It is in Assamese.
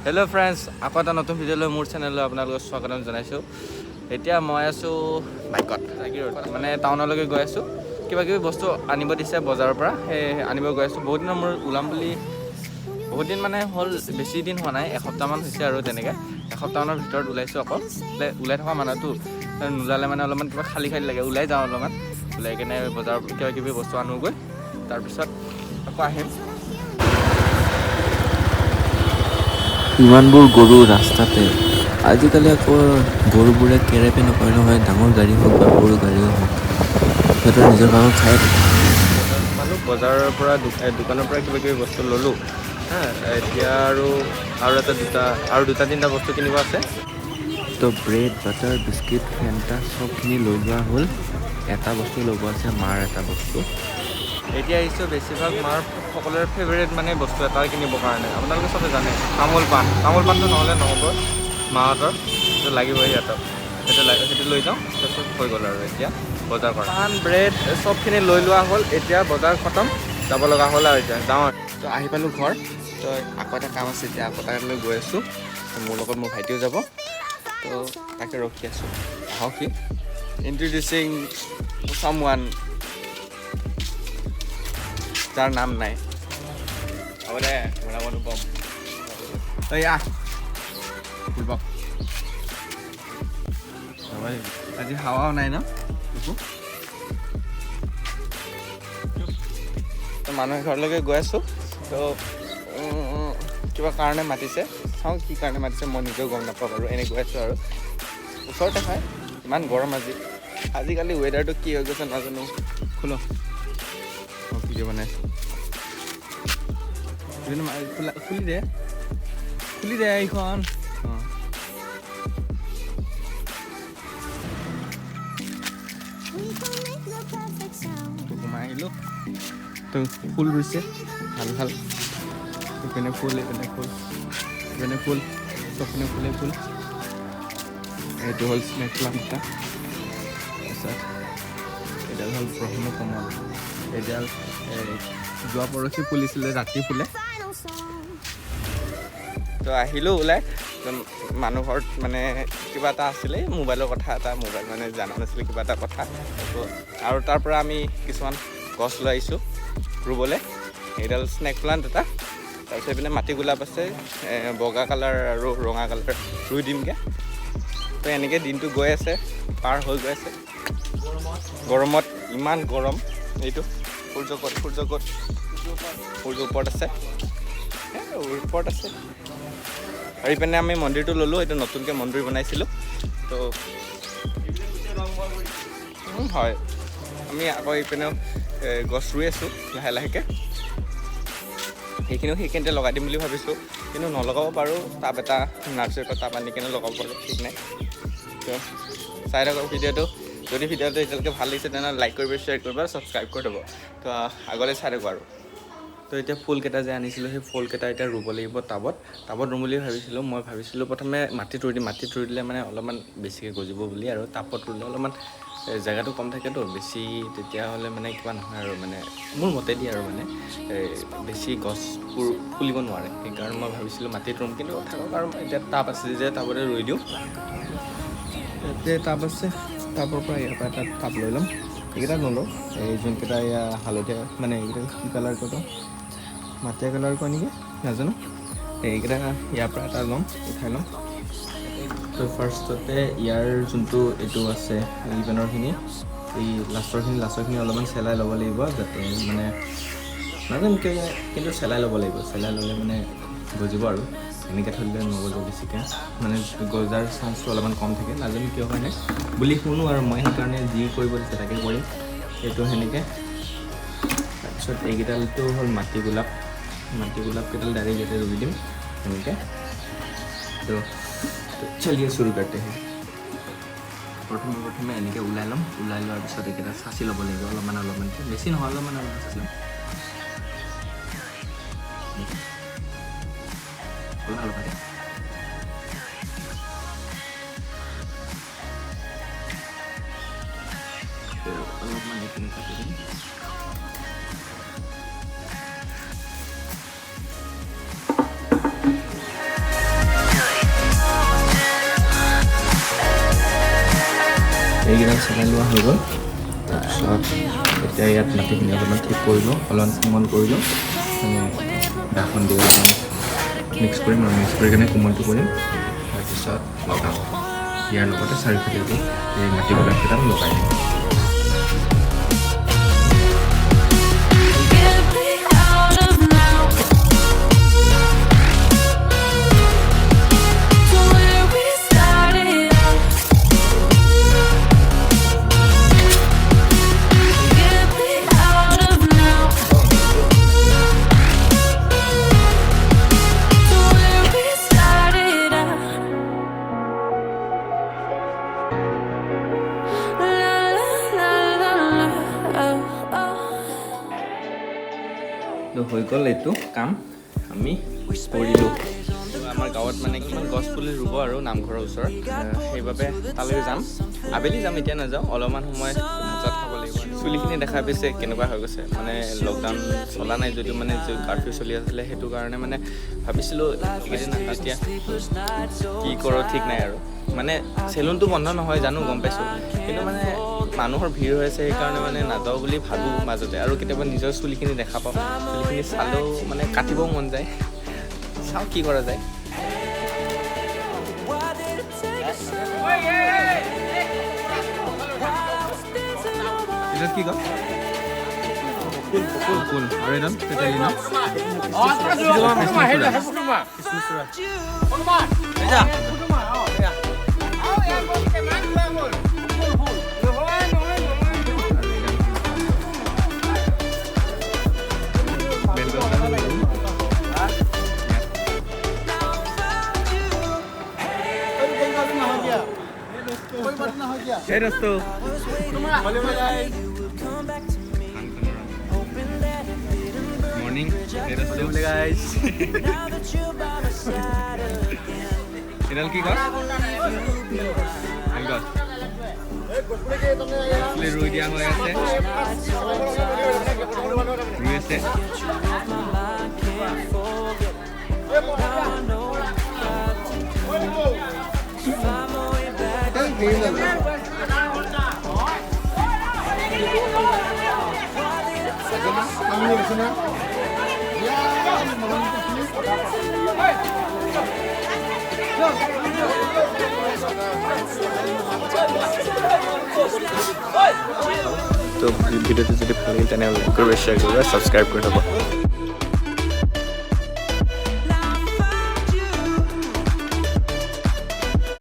হেল্ল' ফ্ৰেণ্ডছ, আকৌ এটা নতুন ভিডিঅ'লৈ মোৰ চেনেললৈ আপোনালোকক স্বাগতম জনাইছোঁ। এতিয়া মই আছোঁ বাইকত, মানে টাউনলৈকে গৈ আছোঁ। কিবা কিবি বস্তু আনিব দিছে বজাৰৰ পৰা, সেই আনিব গৈ আছোঁ। বহুত দিনৰ মোৰ ওলাম বুলি, বহুত দিন মানে হ'ল, বেছি দিন হোৱা নাই, এসপ্তাহমান হৈছে আৰু তেনেকৈ এসপ্তাহমানৰ ভিতৰত ওলাইছোঁ। আকৌ ওলাই থকা মানুহটো নোলালে মানে অলপমান কিবা খালী খালী লাগে। ওলাই যাওঁ অলপমান, ওলাই কেনে বজাৰৰ কিবা কিবি বস্তু আনোগৈ, তাৰপিছত আকৌ আহিম। ইমানবোৰ গৰু ৰাস্তাতে। আজিকালি আকৌ গৰুবোৰে কেৰেপে নকৰে নহয়, ডাঙৰ গাড়ী হওক বা সৰু গাড়ীয়ে হওক, সিহঁতৰ নিজৰ ভাগত খায়ে থাকে। পালোঁ বজাৰৰ পৰা, দোকানৰ পৰা কিবা কিবি বস্তু ল'লোঁ। হা, এতিয়া আৰু আৰু এটা দুটা আৰু দুটা তিনিটা বস্তু কিনিব আছে। তো ব্ৰেড, বাটাৰ, বিস্কিট, ফেণ্টা চবখিনি লৈ লোৱা হ'ল। এটা বস্তু ল'ব আছে মাৰ এটা বস্তু। এতিয়া আহিছোঁ বেছিভাগ মাৰ সকলোৰে ফেভাৰেট মানে বস্তু এটা কিনিবৰ কাৰণে। আপোনালোকে চবে জানে তামোল পাণ। তামোল পাণটো নহ'লে নহ'ব, মাহঁতৰ সেইটো লাগিবই, সিহঁতক সেইটো লাগে, সেইটো লৈ যাওঁ, তাৰপিছত হৈ গ'ল আৰু। এতিয়া বজাৰ কৰা, পাণ, ব্ৰেড চবখিনি লৈ লোৱা হ'ল। এতিয়া বজাৰ খতম, যাব লগা হ'ল আৰু এতিয়া যাওঁ। তো আহি পালোঁ ঘৰ। তো আকৌ এটা কাম আছে, এতিয়া আকৌ তালৈ গৈ আছোঁ। তো মোৰ লগত মোৰ ভাইটিও যাব, তো তাকে ৰখি আছোঁ, আহক সি। ইণ্ট্ৰডিউচিং চাম ওৱান যাৰ নাম নাই। হ'ব দে, মোৰ নাম অনুপম। এই আহ ফুলবক। আজি হাৱাও নাই ন একো। তো মানুহ ঘৰলৈকে গৈ আছোঁ। তো কিবা কাৰণে মাতিছে, চাওঁ কি কাৰণে মাতিছে, মই নিজেও গম নাপাওঁ বাৰু। এনেই গৈ আছোঁ আৰু, ওচৰতে হয়। ইমান গৰম আজি, আজিকালি ৱেডাৰটো কি হৈ গৈছে নাজানো। খোলো, মই ভিডিঅ' বনাই আছোঁ। খুলি দে, খুলি দে এইখন। অঁ, সোমাই আহিলোঁ। তো ফুল ৰুইছে ভাল ভাল, ইপিনে ফুল, ইপিনে ফুল, ইপিনে ফুল, চবপিনে ফুলে ফুল। এইটো হ'ল স্নেক প্লাণ্ট এটা। তাৰপিছত এডাল হ'ল ব্ৰহ্মকমল। এডাল যোৱা পৰহি ফুলিছিলে, ৰাতি ফুলে। তো আহিলোঁ ওলাই। মানুহ ঘৰত মানে কিবা এটা আছিলে, মোবাইলৰ কথা এটা, মোবাইল মানে জানা নাছিলে কিবা এটা কথা। তো আৰু তাৰ পৰা আমি কিছুমান গছ লৈ আহিছোঁ ৰুবলৈ। এইডাল স্নেক প্লাণ্ট এটা, তাৰপিছত এইপিনে মাটি গোলাপ আছে, বগা কালাৰ আৰু ৰঙা কালাৰ ৰুই দিমগৈ। তো এনেকৈ দিনটো গৈ আছে, পাৰ হৈ গৈ আছে। গৰমত ইমান গৰম। এইটো সূৰ্য ক'ত, সূৰ্য ক'ত, সূৰ্য ওপৰত আছে, ওপৰত আছে। আৰু ইপিনে আমি মন্দিৰটো ল'লোঁ, এইটো নতুনকৈ মন্দিৰ বনাইছিলোঁ। তো হয়, আমি আকৌ ইপিনেও গছ ৰুই আছোঁ লাহে লাহেকৈ। সেইখিনিও সেইখিনিতে লগাই দিম বুলি ভাবিছোঁ, কিন্তু নলগাব পাৰোঁ। টাব এটা নাৰ্চাৰীৰ পৰা টাব আনি কেনে লগাব পাৰোঁ, ঠিক নাই। তো চাই থাকক ভিডিঅ'টো। যদি ভিডিঅ'টো এতিয়ালৈকে ভাল লাগিছে তেনেহ'লে লাইক কৰিব, শ্বেয়াৰ কৰিব, ছাবস্ক্ৰাইব কৰি দিব। তো আগলৈ চাই থাকোঁ আৰু। তো এতিয়া ফুলকেইটা যে আনিছিলোঁ, সেই ফুলকেইটা এতিয়া ৰুব লাগিব টাবত। টাবত ৰুম বুলি ভাবিছিলোঁ মই। ভাবিছিলোঁ প্ৰথমে মাটিত ৰুই দিম, মাটিত ৰুই দিলে মানে অলপমান বেছিকৈ গজিব বুলি। আৰু টাবত ৰুলে অলপমান জেগাটো কম থাকেতো বেছি, তেতিয়াহ'লে মানে কিবা নহয় আৰু, মানে মোৰ মতেদি আৰু মানে বেছি গছবোৰ ফুলিব নোৱাৰে। সেইকাৰণে মই ভাবিছিলোঁ মাটিত ৰুম, কিন্তু থাকক আৰু এতিয়া টাব আছে যে টাবতে ৰুই দিওঁ। ইয়াতে টাব আছে, টাবৰ পৰা ইয়াৰ পৰা এটা টাব লৈ ল'ম। এইকেইটা নলওঁ, এই যোনকেইটা এয়া হালধীয়া, মানে এইকেইটা কি কালাৰ কয়, মাটিয়া কালাৰ কয় নেকি নাজানো। এইকেইটা ইয়াৰ পৰা এটা ল'ম, উঠাই ল'ম। তো ফাৰ্ষ্টতে ইয়াৰ যোনটো এইটো আছে ইপিনৰখিনি, এই লাষ্টৰখিনি অলপমান চেলাই ল'ব লাগিব, যাতে মানে নাজানো কিয়, কিন্তু চেলাই ল'ব লাগিব। চেলাই ল'লে মানে গজিব আৰু, এনেকৈ থৈ দিলে নগজে বেছিকৈ, মানে গজাৰ চান্সটো অলপমান কম থাকে, নাজানো কিয় কাৰণে বুলি শুনো আৰু মই। সেইকাৰণে যি কৰিব দিছে তাকে কৰিম, সেইটো সেনেকৈ। তাৰপিছত এইকেইডালটো হ'ল মাটি গোলাপ। মাটি গোলাপকেইডাল ডাইৰেক্ট ইয়াতে ৰুই দিম সেনেকৈ। তো চলিয়ে শুৰু কৰতে হে। প্ৰথমে প্ৰথমে এনেকৈ ওলাই ল'ম, ওলাই লোৱাৰ পিছত এইকেইটা চাঁচি ল'ব লাগিব অলপমান অলপমানকৈ, বেছি নহয়, অলপমান অলপমান চাঁচি ল'ম। অলপ অলপমান এইখিনি কাটি দিম। এইকেইডাল চলাই লোৱা হৈ গ'ল। তাৰপিছত এতিয়া ইয়াত মাটিখিনি অলপমান ঠিক কৰি লওঁ, অলপমান কোমল কৰি লওঁ। মানে দাখন দি অলপমান মিক্স কৰিম আৰু মিক্স কৰি কেনে কোমলটো কৰিম, তাৰপিছত লগাম। ইয়াৰ লগতে চাৰিওফালে এই মাটি গোলাপকেইডাল লগাই দিম। Get me out of now. To where we started out. Get me out of now. To where we started out. La la la la la. Oh, oh. তো হৈ গ'ল, এইটো কাম আমি কৰিলোঁ। আমাৰ গাঁৱত মানে কিমান গছ পুলি ৰুব আৰু নামঘৰৰ ওচৰত, সেইবাবে তালৈ যাম। আবেলি যাম, এতিয়া নাযাওঁ। অলপমান সময় ভাত চাত খাব লাগিব। চুলিখিনি দেখা পাইছে কেনেকুৱা হৈ গৈছে। মানে লকডাউন চলা নাই যদিও মানে যি কাৰফিউ চলি আছিলে, সেইটো কাৰণে মানে ভাবিছিলোঁ এইকেইদিন। এতিয়া কি কৰোঁ ঠিক নাই আৰু। মানে চেলুনটো বন্ধ নহয় জানো, গম পাইছোঁ, কিন্তু মানে মানুহৰ ভিৰ হৈ আছে, সেইকাৰণে মানে নাযাওঁ বুলি ভাবোঁ মাজতে। আৰু কেতিয়াবা নিজৰ চুলিখিনি দেখা পাওঁ, চুলিখিনি চালেও মানে কাটিবও মন যায়। চাওঁ কি কৰা যায়। Why did it take so long? While I was dancing on my এইডাল কি গছ? বকুল। বকুল। আৰু এডাল তেতেলী ন? কৃষ্ণচূড়া। বেলগছডাল ৰুলোঁ। Hey দোস্ত, মৰ্ণিং। হে দোস্ত, গাইজ, এডাল কি গছ? বেলগছ। পুলি ৰুই দিয়া হৈ আছে, ৰুই আছে। তো ভিডিঅ'টো যদি ভাল লাগিল, তেনেহ'লে লাইক কৰিব, শ্বেয়াৰ কৰিব, ছাবস্ক্ৰাইব কৰি থ'ব।